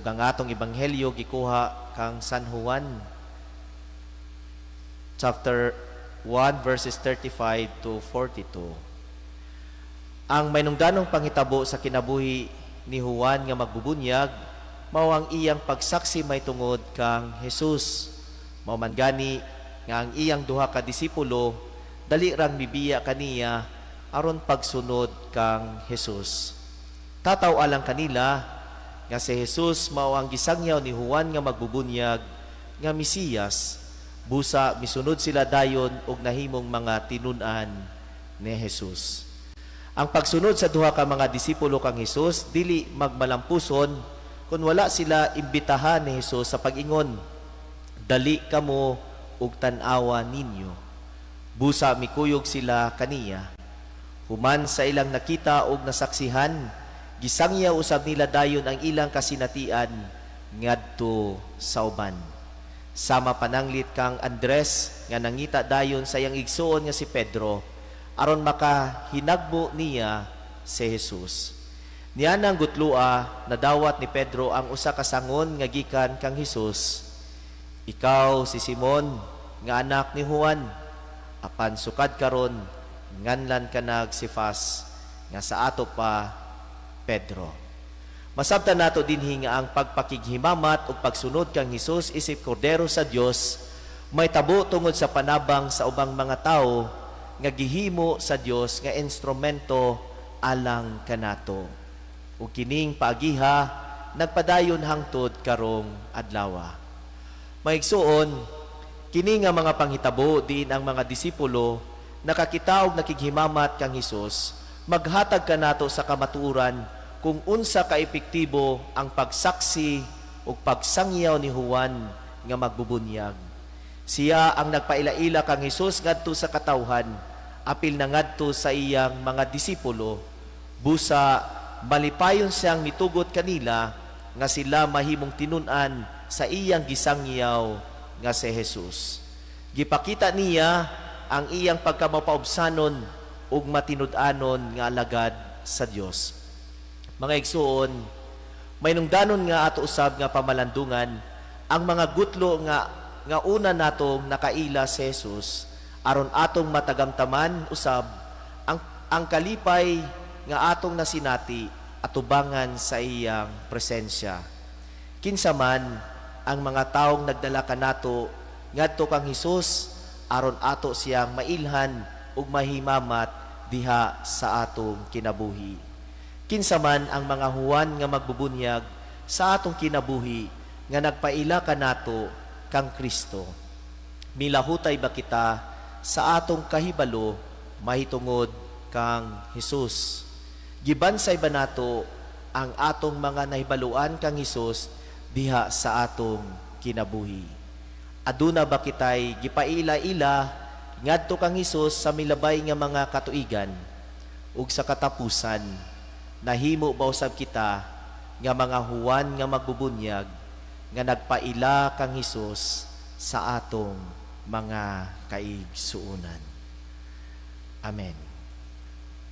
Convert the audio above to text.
Ug ang atong ebanghelyo gikuha kang San Juan chapter 1 verses 35 to 42. Ang mahinungdanong panghitabo sa kinabuhi ni Juan nga magbubunyag mao ang iyang pagsaksi mahitungod kang Jesus. Mao man gani nga ang iyang duha ka disipulo dali rang mibiya kaniya aron pagsunod kang Jesus. Tataw alang kanila nga si Jesus mao ang gisangyaw ni Juan nga magbubunyag nga Mesiyas. Busa misunod sila dayon og nahimong mga tinun-an ni Jesus. Ang pagsunod sa duha ka mga disipulo kang Jesus dili magmalampuson kung wala sila imbitahan ni Jesus sa pag-ingon, "Dali kamo ug tan-awa ninyo." Busa mikuyog sila kaniya. Human sa ilang nakita og nasaksihan, gisangyaw usab nila dayon ang ilang kasinatian ngadto sa uban. Sama pananglit kang Andres nga nangita dayon sa iyang igsuon nga si Pedro aron makahinagbo niya si Jesus. Nianang gutloa, nadawat ni Pedro ang usa ka sangon nga gikan kang Jesus, "Ikaw si Simon nga anak ni Juan, apan sukad karon nganlan ka nag Sefas," nga sa ato pa Pedro. Masabtan nato dinhi nga ang pagpakighimamat ug pagsunod kang Hesus isip Kordero sa Dios mahitabo tungod sa panabang sa ubang mga tawo nga gihimo sa Dios nga instrumento alang kanato. Ug kining paagiha nagpadayon hangtod karong adlaw. Mga igsuon, kini nga mga panghitabo diin ang mga disipulo nakakita og nakighimamat kang Hesus maghatag kanato sa kamatuoran kung unsa ka epektibo ang pagsaksi ug pagsangyaw ni Juan nga magbubunyag. Siya ang nagpaila-ila kang Hesus ngadto sa katawhan, apil na ngadto sa iyang mga disipulo. Busa malipayon siyang mitugot kanila nga sila mahimong tinun-an sa iyang gisangyaw nga si Jesus. Gipakita niya ang iyang pagkamapaubsanon ug matinud-anon nga alagad sa Dios. Mga igsuon, mahinungdanon nga ato usab nga pamalandungan ang mga gutlo nga una natong nakaila si Jesus aron atong matagamtaman usab ang kalipay nga atong nasinati atubangan sa iyang presensya. Kinsa man ang mga taong nagdala kanato ngadto kang Hesus aron ato siyang mailhan ug mahimamat diha sa atong kinabuhi? Kinsa man ang mga Juan nga magbubunyag sa atong kinabuhi nga nagpaila kanato kang Kristo? Milahutay ba kita sa atong kahibalo mahitungod kang Hesus? Gibansay ba nato ang atong mga nahibaluan kang Hesus diha sa atong kinabuhi? Aduna ba kitay gipaila-ila ngadto kang Hesus sa milabay nga mga katuigan? Ug sa katapusan, nahimo ba usab kita nga mga Juan nga magbubunyag nga nagpaila kang Hesus sa atong mga kaigsuonan? Amen.